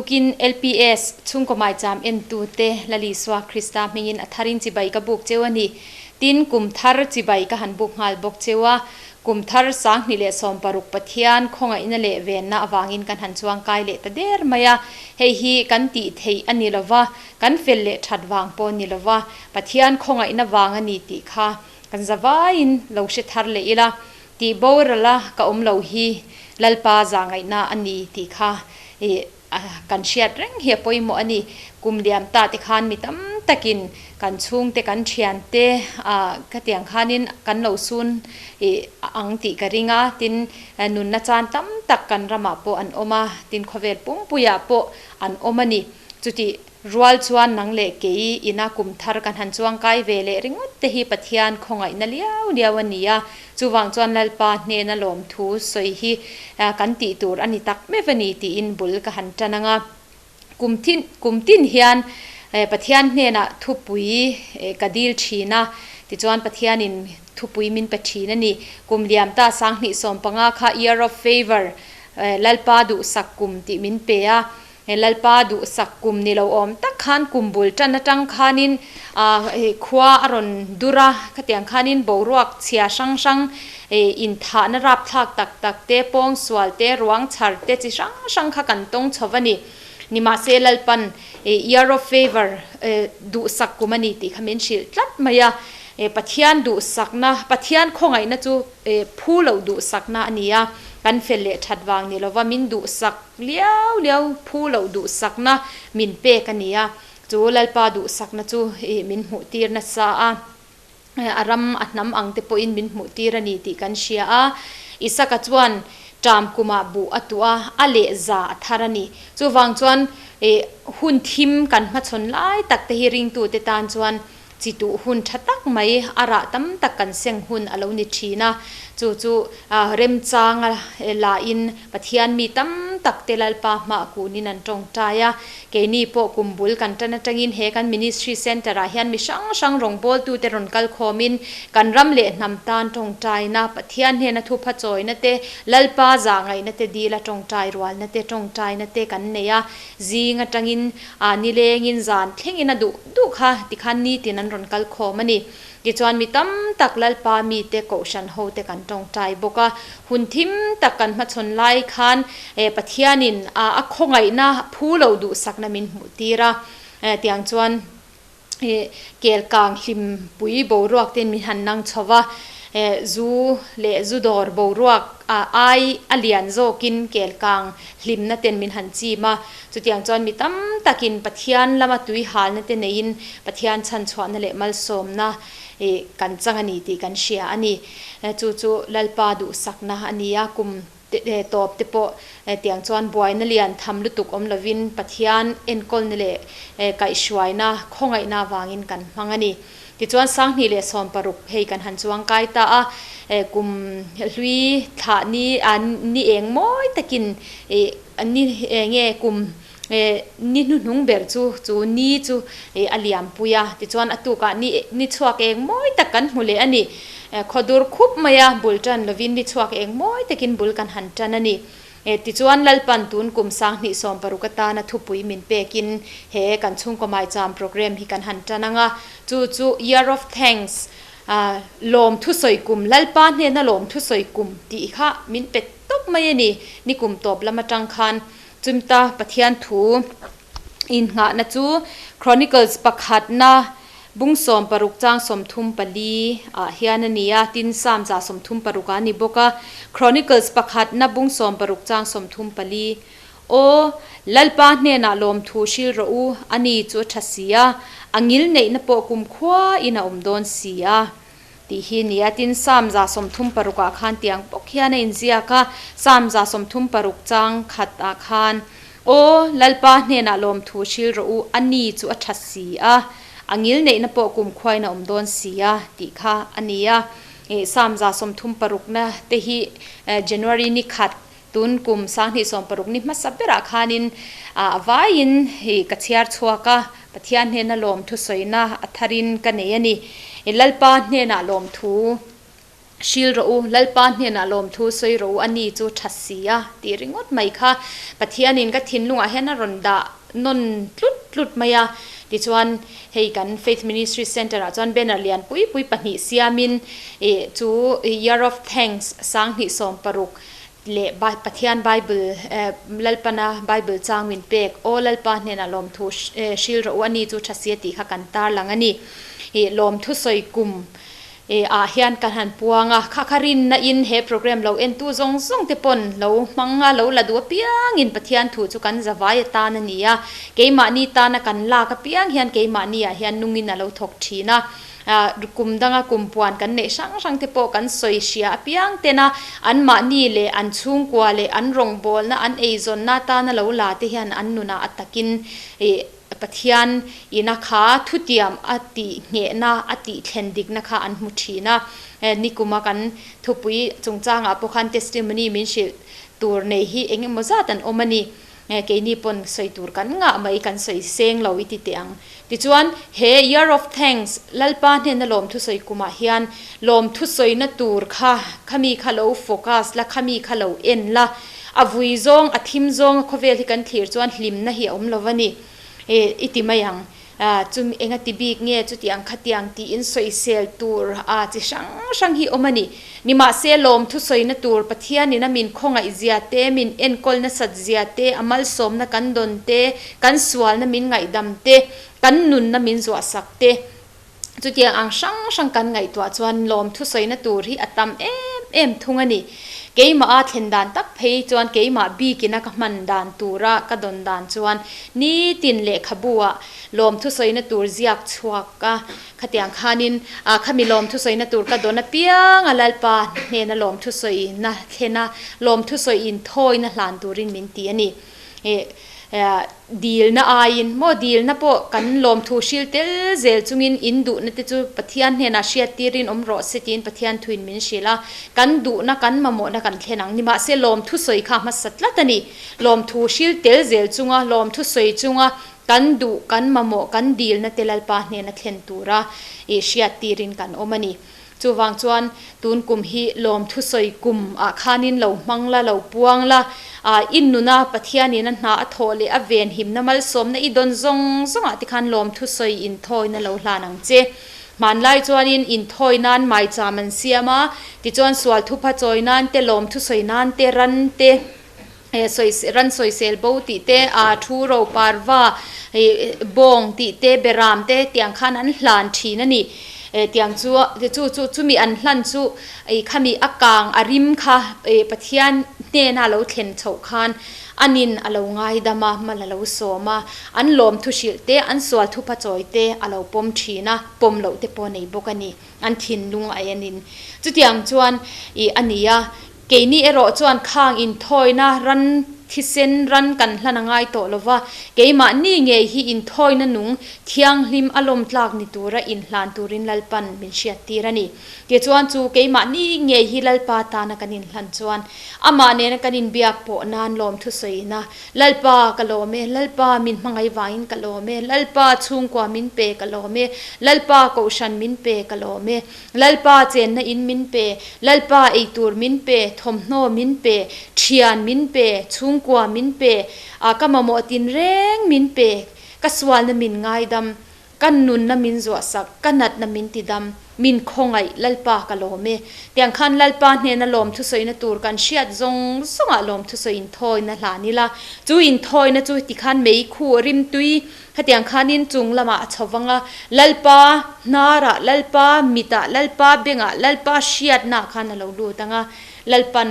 Tukin LPS chhungkaw maicham entute Lal Isua Krista hmingin a tharin chibai ka buk cheu a ni. Tin, kum thar chibai ka han buk nghal bawk cheu a. Kum thar 2016 Pathian khawngaihna leh venna avangin kan han chuangkai leh ta der mai a. Hei hi kan tih theih a ni lova, kan fel leh that vang pawh ni lova, Pathian khawngaihna vang a ni tih kha kan zavaiin lo hre thar leh ila. Tih borala ka awm lo hi Lalpa zahngaihna a ni tih kha kan hriat reng hi a pawimawh a ni. Kum liam ta te khan mi tam takin kan chhungte kan thiante khatiang khanin kan lo sun ang tih ka ring a, tin nunna chan tam tak kan ramah pawh an awm a, tin khawvel pumpuiah pawh an awm a ni. Chutih Rual chuan nang leh kei ina kum thar kan han chuangkai ve leh ringawt te hi Pathian khawngaihna liau liau a ni a, chuvang chuan Lalpa hnena lawmthu sawi hi kan tih tur a ni tak meuh a ni tiin bul ka han tan ang a. Kum thin kum tin hian Pathian hnenah thupui ka dil thin a, tichuan Pathianin thupui min pe thin a ni. Kum liam ta 2015 kha Year of Favour, Lalpa duhsak kum tih min pe a, He Lalpa duhsak kum ni lo awm tak khan kum bul tan atang khanin khua a rawn dur a, khatiang khanin boruak chhia hrang hrang inthahna rapthlak tak tak te, pawngsual te, ruang chhar te chi hrang hrang kha kan tawng chho va ni. Nimahse Lalpan Year of Favour duhsak kum a ni tih kha min hrilh tlat mai a, Pathian duhsakna, Pathian khawngaihna chu phu loh duhsakna a ni a, kan fel leh that vang ni lova min duhsak Liau liau phu loh duhsakna min pek a ni a, chu Lalpa duhsakna chu min hmuh tir nasa a, a ram a hnam ang te pawhin min hmuh tir a ni tih kan hria a. Isaka chuan ṭam kumah buh a tuah a, a leh za a thar a ni. Chuvang chuan hun thim kan hmachhawn lai tak te hi ringtute tan chuan Chi tuh hun tha tak mai a rah tam tak kan seng hun a lo ni thin a, chu chu remchanga lahin Pathian mi tam tak te Lalpa hmah kunin an tawngtai a. Keini pawh kum bul kan tan atangin he kan Ministry Centre ah hian mi hrang hrang rawngbawltute rawn kal khawmin kan ram leh hnam tan tawngtaina, Pathian hnena thupha chawina te, Lalpa zahngaihna te dila tawngtai rualna te, tawngtaina te kan nei a. Zing atangin nilengin zan thlengin a duh duh kha tikhan nitin an rawn kal khawm a ni. Tichuan mi tam tak Lalpa mite Kohhran hote kan tawngtai bawk a, hun thim tak kan hmachhawn lai khan Pathianin a khawngaihna phu lo duhsakna min hmuh tir a, tiang chuan kel kang hlim pui boruak ten min han nang chho va, zu leh zu dawr boruak ai a lian zawkin kel kang hlimna ten min han chim a. Chutiang chuan mi tam takin Pathian lama tui halna te neiin Pathian chhanchhuahna leh malsawmna kan chang a ni tih kan hria a ni. Chu chu Lalpa duhsakna a ni a, kum tawp te pawh tiang chuan buaina lian tham lutuk awm lovin Pathian enkawlna leh kaihhruaina khawngaihna avangin kan hmang a ni. Tichuan 2016 hei kan han chuang kai ta a, kum hlui thlah ni ni eng mawi takin ni nge kum ni hnuhnung ber chu chu ni chu a liam pui a, tichuan a tukah ni ni chhuak eng mawi tak kan hmu leh a ni. Khawdur khup maia bul tan lovin ni chhuak eng mawi takin bul kan han tan a ni. Tichuan Lalpan tun kum 2016 atana thupui min pekin he kan chhungkaw maicham program hi kan han tan ang a, chu chu Year of Thanks, lawm thusawi kum, Lalpa hnena lawm thusawi kum tih kha min pe tawp mai a ni. Nikum tawp lam atang khan chumta Pathian thu Innghahna chu Chronicles pakhatna bung 60 chang 34 ah hian a ni a, tin Psalm 136 ah a ni bawk a. Chronicles pakhatna bung 60 chang 34, Aw, Lalpa hnenah lawmthu hril rawh u, a ni chu a tha si a, a ngil neihna pawh kumkhua in a awm dawn si a. Tih hi ni a, tin Psalm 136 ah khan tiang bawk hian a inziak a, Psalm 136 chang khat ah khan, Aw, Lalpa hnenah lawmthu hril rawh u, a ni chu a tha si a, a ngil neihna pawh kumkhuain a awm dawn si a, tih kha a ni a. Psalm 36 na te hi January ni khat Tun kum 2016 ni hmasa berah khanin a vaiin hi ka chhiar chhuak a, Pathian hnena lawmthu sawina a tharin ka nei a ni. Lalpa hnenah lawmthu Hril rawh u, Lalpa hnenah lawmthu sawi rawh u, a ni chu tha si a tih ringawt mai kha Pathianin ka thinlungah hian a rawn dah nawn tlut tlut mai a. Tichuan, hei kan Faith Ministry Centre ah chuan banner lian pui pui pahnih siamin ih chu Year of Thanks 2016 leh Pathian Bible Lalpana Bible chang min pek Aw Lalpa hnenah lawmthu hril rawh u, a ni chu tha si a tih kha kan tarlang a ni. Ih lawmthu sawi kum E ah hian kan han puang a, kha kha rinna in he program lo entu zawng zawng te pawn lo hmang a, lo la duh apiang in Pathian thu chu kan zavai atan a ni a, keimahni tana kan lak apiang hian keimahni ah hian nungin a lo thawk thin a, kum danga kum puan kan neih hrang hrang te pawh kan sawi hria apiang tena anmahni leh an chhungkua leh an rawngbawlna an eizawnna atana lo la te hian an nunah a takin e Pathian ina kha thutiam a tih nghehna, a tih thlen dikna kha an hmu thin a. Nikuma kan thupui chungchangah pawh khan testimony min hrilh tur nei hi eng emaw zat an awm a ni. Keini pawn sawi tur kan ngah mai, kan sawi seng lo i ti teh ang. Tichuan, he Year of Thanks, Lalpa hnena lawmthu sawi kumah hian lawmthu sawina tur kha, khami kha lo focus la, khami kha lo en la, A vui zawng, a thim zawng a khawvel hi kan thlir chuan hlimna hi a awm lo va ni. E, i ti mai ang. A, chumi enga ti bik nge chutiang khatiang tiin sawisel tur a chi hrang hrang hi awm a ni. Nimahse, lawmthu sawina tur Pathianin a min khawngaih zia te, min enkawl nasat zia te, a malsawmna kan dawn te, kan sualna min ngaihdam te, kan nunna min zuahsak te, Chutiang ang hrang hrang kan ngaihtuah chuan lawmthu sawina tur hi a tam em em thung a ni. Keimah a thlen dan tak phei chuan keimah bikin a ka hman dan tura ka dawn dan chuan nitin lehkhabu ah lawmthu sawina tur ziak chhuak a, khatiang khanin khami lawmthu sawina tur ka dawn apiang a Lalpa hnena lawmthu sawina thlen a, lawmthu sawi inthawina hlan turin min ti a ni. Dilna aiin maw dilna pawh kan lawmthu hril tel zel chungin in duhna te chu Pathian hnenah hriattirin awm rawh se tiin Pathian thuin min hrilh a, kan duhna kan mamawhna kan thlen ang. Nimahse lawmthu sawi kha hmasa tlat a ni. Lawmthu hril tel zel chunga lawmthu sawi chunga kan duh kan mamawh kan dilna te Lalpa hnena thlen tura hriattirin kan awm a ni. Chuvang chuan tun kum hi lawmthu sawi kum ah khanin lo hmang la, lo puang la, ah i nuna Pathianin a hna a thawh leh a venhimna malsawmna i dawn zawng zawngah te khan lawmthu sawi inthawina lo hlan ang che. Hmanlai chuanin inthawi nan maicham an siam a, tichuan sual thupha chawi nan te, lawmthu sawi nan te, ran te, sawi ran sawisel bo tih te, ah thu ro parva bawng tih te, beram te tiang khan an hlan thin a ni. Tiang chu chu chu chumi an hlan chu ih khami a kang a rim kha Pathian hnena lo thlen chhoh khan anin a lo ngaidam a, mal a lo sawm a, an lawm thu hrilh te, an sual thupha chawi te a lo pawm thin a, pawm loh te pawh a nei bawk a ni. An thinlung a enin chutiang chuan ih a ni a. Keini erawh chuan khang inthawina ran thisen ran kan hlan a ngai tawh lova, keimahni ngei hi inthawina nung thianghlim a lawm tlak ni tura inhlan turin Lalpan min hriattir a ni. Tichuan chu keimahni ngei hi Lalpa tana kan inhlan chuan amah nena kan inbiak pawh nan lawmthu sawina, Lalpa ka lawm e, Lalpa min hmangaih vangin ka lawm e, Lalpa chhungkua min pe ka lawm e, Lalpa kohhran min pe ka lawm e, Lalpa chenna in min pe, Lalpa eitur min pe, thawmhnaw min pe, thian min pe, chhungkua min pe, a ka mamawh tinreng min pe, ka sualna min ngaidam, ka nunna min zuahsak, ka natna min tidam, min khawngaih, Lalpa ka lawm e. Tiang khan Lalpa hnena lawmthusawina tur kan hriat zawng zawngah lawmthusawi inthawina hlan ila, chu inthawina chu tikhan meikhu rimtui Hetiang khanin chung lamah a chho vang a, Lalpa hnarah, Lalpa mitah, Lalpa bengah, Lalpa hriatnaah khan a lo lut ang a, Lalpan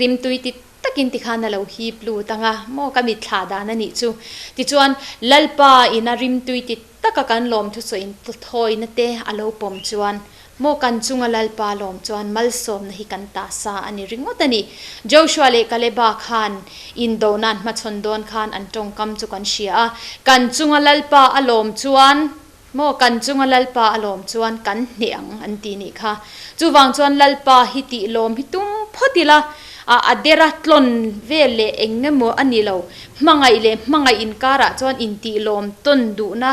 rimtui ti takin tikhan a lo hip lut ang a, maw ka mitthla dan a nih chu. Tichuan, Lalpa ina rimtui ti taka kan lawmthu sawiin thawina te a lo pawm chuan, Maw kan chunga Lalpa lawm chuan malsawmna hi kan ta sa a ni ringawt a ni. Joshua leh Kaleba khan indona an hmachhawn dawn khan an tawngkam chu kan hria a, Kan chunga Lalpa a lawm chuan, maw kan chunga Lalpa a lawm chuan kan hneh ang an ti nih kha. Chuvang chuan Lalpa hi tih lawm hi tum phawt ila, a a dera tlawn vel leh eng emaw a ni lo. Hmangaih leh hmangaih inkarah chuan intih lawm tawn duhna,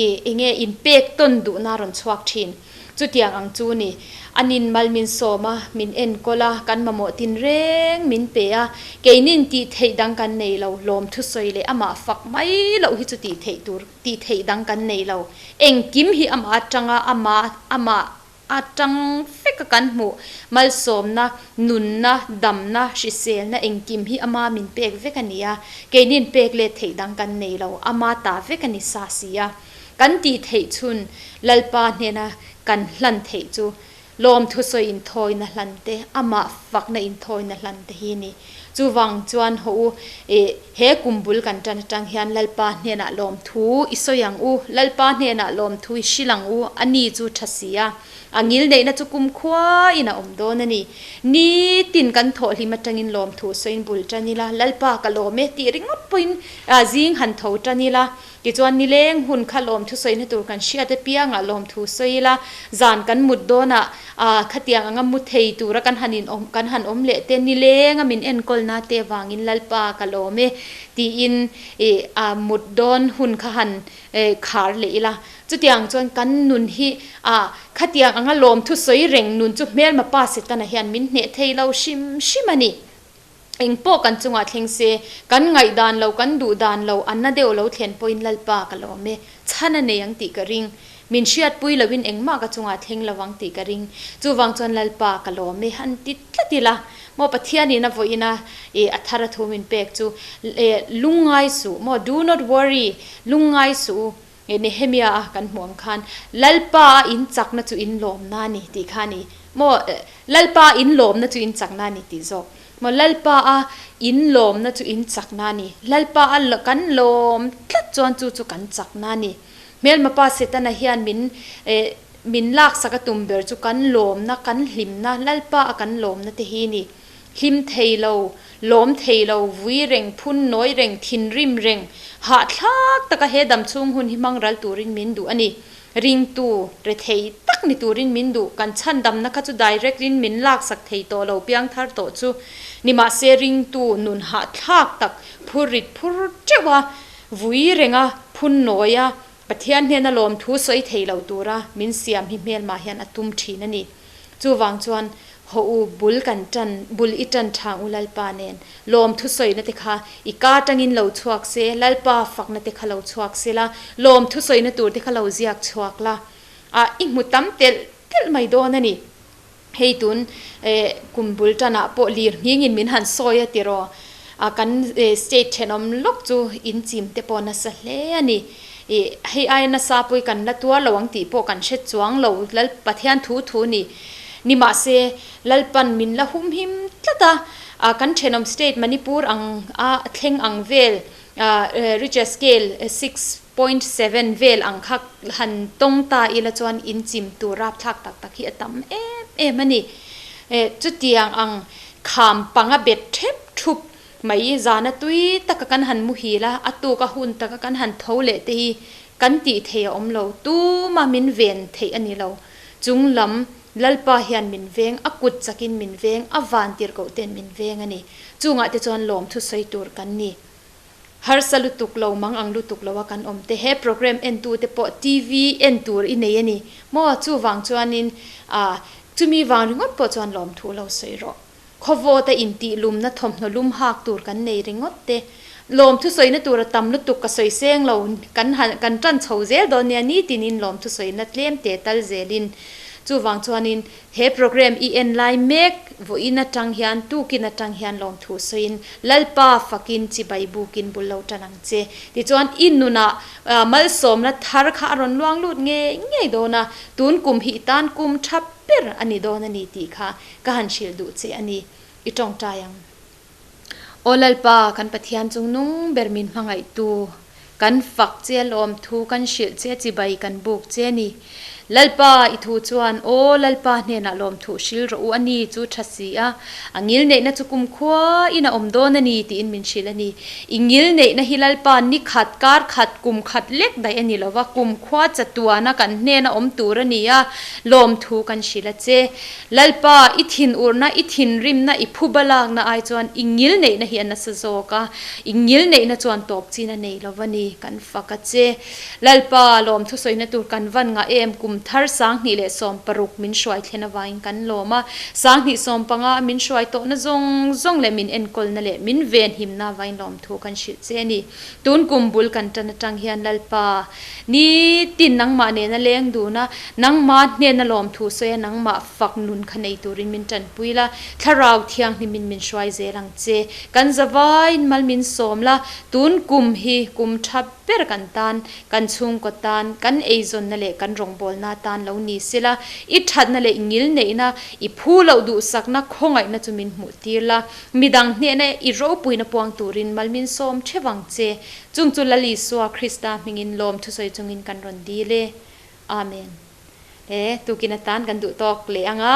ih enge inpek tawn duhna a rawn chhuak thin. Chutiang ang chu ni. A nin mal min sawm a, min enkawl a, kan mamawh tinreng min pe a. Keinin tih theih dang kan nei lo, lawmthusawi leh amah fak mai loh hi chu tih theih tur, tih theih dang kan nei lo. Engkim hi amah atanga amah amah atang veka kan hmuh malsawmna, nunna, damna, hriselna engkim hi ama min pek vek a ni a. Keinin pek let theih dang kan nei lo, ama ta vek a ni sa si a. Kan tih theih chhun Lalpa hnena kan hlan theih chu lawmthusawi inthawina hlan te, amah fakna inthawina hlan te hi ni. Chuvang chuan haw u, ih, he kum bul kan tan atang hian Lalpa hnenah lawmthu i sawi ang u, Lalpa hnenah lawmthu i hrilh ang u, a ni chu tha si a, a ngil neihna chu kumkhua in a awm dawn a ni. Nitin kan thawh hlim atangin lawmthu sawiin bul tan ila, Lalpa ka lawm e tih ringawt pawhin zing han tho tan ila, Tichuan nileng hun kha lawmthu sawina tur kan hriat apiangah lawmthu sawi ila, zan kan mut dawnah ah khatiang anga mu thei tura kan han in awm kan han awm leh te nilenga min enkawlna te avangin Lalpa ka lawm e tiin ih ah mut dawn hun kha han khar leh ila. Chutiang chuan kan nun hi ah khatiang anga lawmthu sawi reng nun chu hmelma pa Setana hian min hneh thei lo hrim hrim a ni. Eng pawh kan chungah thleng se, kan ngaihdan lo, kan duh dan lo, an na deuh lo thlen pawhin Lalpa ka lawm e, chhan a nei ang tih ka ring. Min hriatpui loin engmah ka chungah thleng lo ang tih ka ring. Chuvang chuan Lalpa ka lawm e, han ti tlat ila, maw Pathianin a vawiin a e a thar a thu min pek chu e lungngai suh, maw do not worry, lungngai suh u, e Nehemia a kan hmuh ang khan Lalpa a in chakna chu in lawmna a ni tih kha a ni. Maw Lalpa a in lawmna chu in chakna a ni tih zawk. Maw Lalpa a in lawmna chu in chakna a ni. Lalpa a kan lawm tlat chuan chu chu kan chakna a ni. Hmelma pa Setana hian min eh min laksak a tum ber chu kan lawmna, kan hlimna, Lalpa a kan lawmna te hi ni. Hlim thei lo, lawm thei lo, vui reng, phun nawi reng, thinrim reng, hahthlak taka he damchhung hun hi hmang ral turin min duh a ni. Ringtu, rethei tak ni turin min duh. Kan chhandamna kha chu direct in min laksak thei tawh lo piangthar tawh chu. Nimahse ringtu nun hahthlak tak, phur rit phur teuh a, vui reng a, phun nawi a, Pathian hnena lawmthu sawi thei lo tura min siam hi hmelmah hian a tum thin a ni. Chuvang chuan haw u bul kan tan, bul i tan thang u Lalpa nen. Lawmthu sawina te kha i ka tangin lo chhuak se, Lalpa fakna te kha lo chhuak se la, lawmthu sawina tur te kha lo ziak chhuak la. Ah, i hmu tam telh telh mai dawn a ni. Hei tun kum bul tanah pawh lir nghingin min han sawi a tiraw? Kan state thenawm lawk chu in chim te pawh nasa hle a ni. Hei aia nasa pawh kan la tuar lo ang tih pawh kan hre chuang lo Lal Pathian thu thu ni. Nimahse Lalpan min la humhim tlat a, kan thenawm state Manipur ang a thleng ang vel Richter scale 6.7 vel ang kha han tawng ta ila chuan in chim tur rapthlak tak tak hi a tam em em a ni. Chutiang ang kham panga bet thep thup mai zana tui taka kan han muhil a, a tuk a hun taka kan han tho leh te hi kan tih theih a awm lo, tuma min ven theih a ni lo. Chung lam Lalpa hian min veng, a kut chakin min veng, a van tirhkoh ten min veng a ni. Chungah te chuan lawmthu sawi tur kan ni. Harsa lutuk lo, mang ang lutuk lo a kan awm te. He program en tu te pawh TV en tur i nei a ni maw? Chuvang chuanin ah chumi vang ringawt pawh chuan lawmthu lo sawi rawh. Khawvawt a intih lumna thawmhnaw lum hak tur kan nei ringawt te. Lawmthu sawina tur a tam lutuk ka sawi seng lo, kan han kan tan chho zel dawn nia nitinin lawmthu sawina tlem te tal zelin. Chuvang chuanin He program i en lai mek vawiin atang hian tukin atang hian lawmthu sawiin Lalpa fakin chibai bukin bul lo tan ang che. Tichuan i nunah malsawmna thar kha a rawn luang lut ngei ngei dawn a, tun kum hi i tan kum tha ber a ni dawn a ni tih kha ka han hrilh duh che a ni. I tawngtai ang. Aw Lalpa, kan Pathian chung nung ber min hmangaihtu, kan fak che lawmthu kan hrilh che chibai kan buk che ni. Lalpa, i thu chuan, Aw Lalpa hnenah lawmthu hrilh rawh u a ni chu tha si a, a ngilneihna chu kumkhua in a awm dawn a ni tiin min hrilh a ni. I ngilneihna hi Lalpa ni khat, kar khat, kum khat lek daih a ni lo va, kumkhua chatuana kan hnena awm tur a ni a, lawmthu kan hrilh a che. Lalpa, i thinurna, i thinrimna, i phuba lakna ai chuan i ngil neihna hi a nasa zawk a, i ngil neihna chuan tawp chin a nei lo va ni, kan fak a che. Lalpa, lawmthu sawina tur kan van ngah em, kum Kum thar 2016 min hruai thlen avangin kan lawm a, 2015 a min hruai tawhna zawng zawng leh min enkawlna leh min venhimna avangin lawmthu kan hrilh che a ni. Tun kum bul kan tan atang hian Lalpa, nitin nangmah nena leng dun a, nangmah hnena lawmthu sawi a, nangmah fak nun kha nei turin min tanpui la, Thlarau Thianghlimin min hruai zel ang che. Kan zavaiin mal min sawm la, tun kum hi kum tha ber kan tan, kan chhungkaw tan, kan eizawnna leh kan rawngbawlna tan lo ni sela, i thatna leh i ngilneihna, i phu loh duhsakna khawngaihna chu min hmuh tir la. Midang hnehna i ropuina puang turin mal min sawm theuh ang che. Chung chu Lal Isua Krista hmingin lawm thusawi chungin kan rawn dil e. Amen. He tukin atan kan duh tawk leh ang a,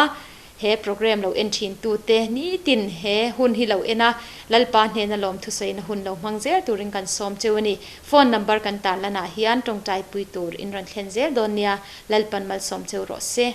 he program lo en thin tute nitin he hun hi lo en a, Lalpa hnena lawm thusawina hun lo hmang zel turin kan sawm cheu a ni. Phone number kan tarlanah hian tawngtaipui tur in rawn thlen zel dawn nia, Lalpan malsawm cheu rawh se.